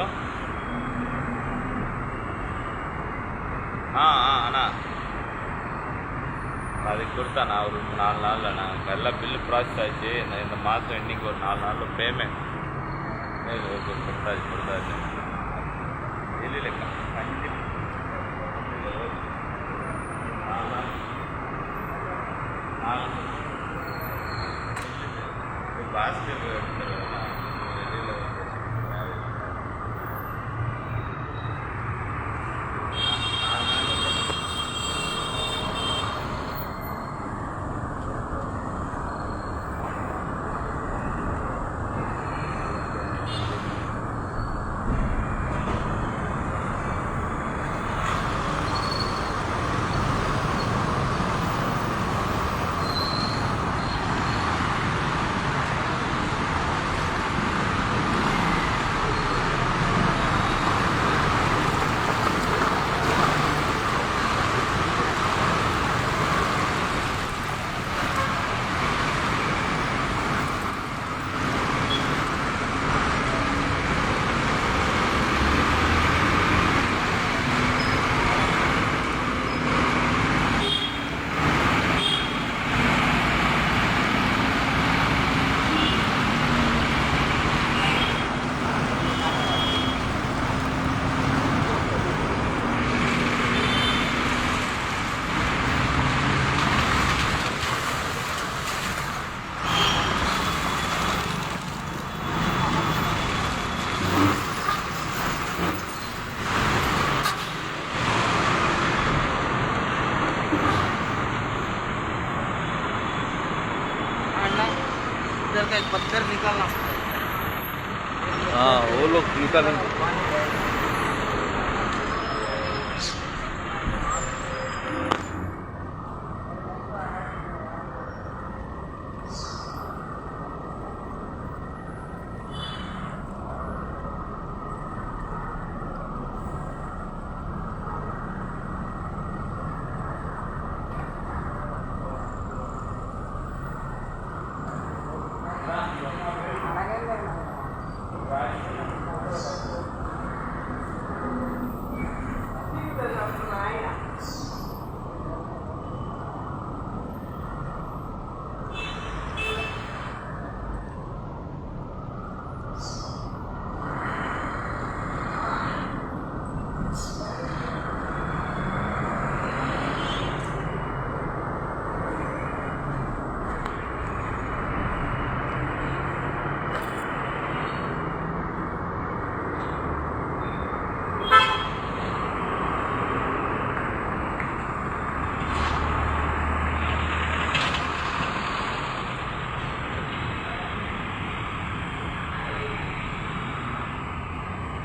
Hello. ஆ ஆ அண்ணா, அதுக்கு கொடுத்தாண்ணா ஒரு 4 நாளில். நான் எல்லாம் பில்லு ப்ராசஸ் ஆச்சு. இந்த இந்த மாதம் இன்னைக்கு ஒரு 4 நாளில் பேமெண்ட். சரி, ஓகே, கொடுத்தாச்சு கொடுத்தாச்சு. இல்லை இல்லை, கண்டிப்பாக 4 நாள் நாலு. பாஸ்கர் வெளியில். 4 நாள். अण्णा, इधर का एक पत्थर निकालना. हाँ, वो लोग निकालेंगे.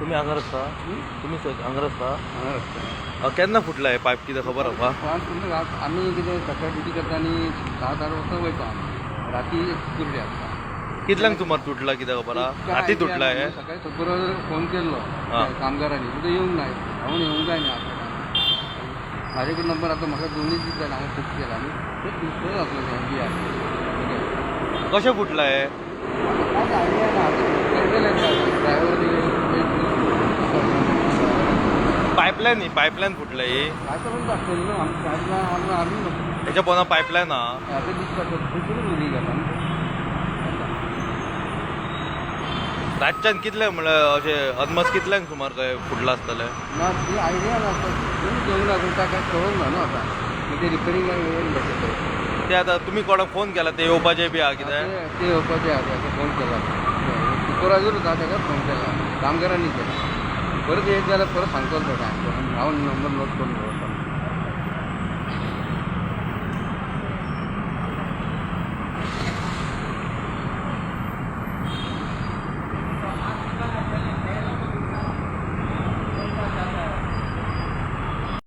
तुम्ही हांगार आसता? तुम्ही हांगार आसता? केन्ना फुटला हे पायप, कितें खबर आसा? आमी कितें, सकाळी ड्युटी करता आनी 7-8 वर्सां वयता आमी, राती कुर्डे आसता. कितल्यांक सुमार तुटला, कितें खबर आहा? राती तुटला हे? सकाळी सुपरवायझर फोन केल्लो कामगारांनी, तुका येवंक ना, हांव येवंक जाय न्ही. आतां म्हाजे कडेन नंबर आतां म्हाका दोनूय दीस जाले, हांवें खूब केला आनी ते दुसरोच आसलो बी आर. कशें फुटला हे? कांयच आयडिया ना आतां, कळटलें ड्रायव्हर. पायपलायन ही पायपलायन फुटला ही? काय करून आसतलें न्हू आमी, पायपलायन आमी. हेच्या पोंदा पायपलायन आहा. आतां दिसता खंयसरूच उदीक येता न्हू. रातच्यान कितले, म्हणल्यार अशें अदमास कितल्यांक सुमार काय फुटला आसतलें? ना, ती आयडिया ना, कोणी घेवंक ना, पूण ताका कळोंक ना न्हू आतां, मागीर ते रिपेरींग येवन बसयतले. ते आतां तुमी कोणाक फोन केला, ते येवपाचे बी आहा कितें? ते येवपाचे आहा, ताका फोन केला. सुपरवायझरूच आहा, ताका फोन केला, कामगारांनी केला. परत येत जाल्यार परत सांगतलो ताका. हांव नंबर नोट करून दवरता.